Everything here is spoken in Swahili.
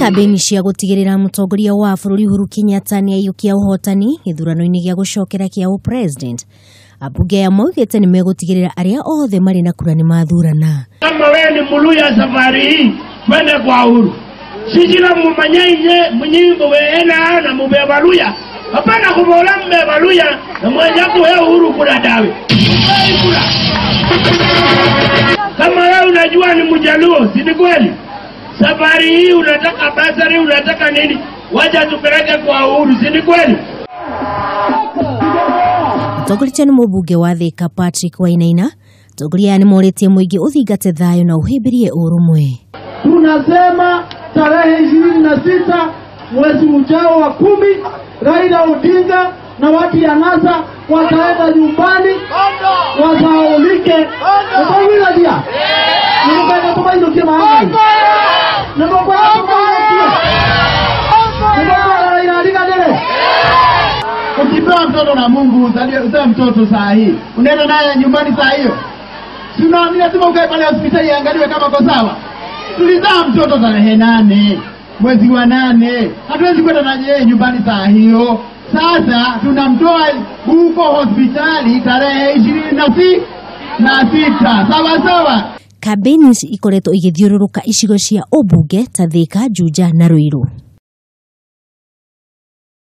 Kambeni cia gũtigĩrĩra mũtongoria wa bũrũri Uhuru Kenyatta nĩaiyũkia ũhotani gĩthurano-inĩ gĩa gũcokera kĩa ũpresident. Ambunge aya maugĩte nĩmegũtigĩrĩra arĩa othe marĩ na kura nĩmathurana. Kama wewe ni Mluya safari hii twende kwa Uhuru. Sisi na mumanyaiye mnyimbo weena na mubebaluya. Hapana kubola mbebaluya na mwenye kuhe Uhuru kula dawe. Kula. Kama wewe unajua ni Mjaluo, si ni kweli? Safari hii unataka basari, unataka nini? Wacha tupeleke kwa Uhuru, si ni kweli? Mũtongoria nĩ mũmbunge wa Thika Patrick Wainaina. Atongoria aya nĩmorĩtie mũingĩ ũthingate thayũ na ũhĩmbĩrie ũrũmwe. Tunasema tarehe 26 mwezi ujao wa 10, Raila Odinga na watu ya NASA wataenda nyumbani wasaulike. Utawila ndio tumainokie mahali. Ukipewa mtoto na Mungu uzae mtoto saa hii, unaenda naye nyumbani saa hiyo? Si unaamini lazima ukae pale hospitali iangaliwe kama kwa sawa? Tulizaa mtoto tarehe 8 mwezi wa 8, hatuwezi kwenda naye nyumbani saa hiyo. Sasa tunamtoa huko hospitali tarehe 26. Sawa sawa. Kambeni ikoretwo igĩthiũrũrũka icigo cia ũmbunge ta Thika, Juja na Ruiru.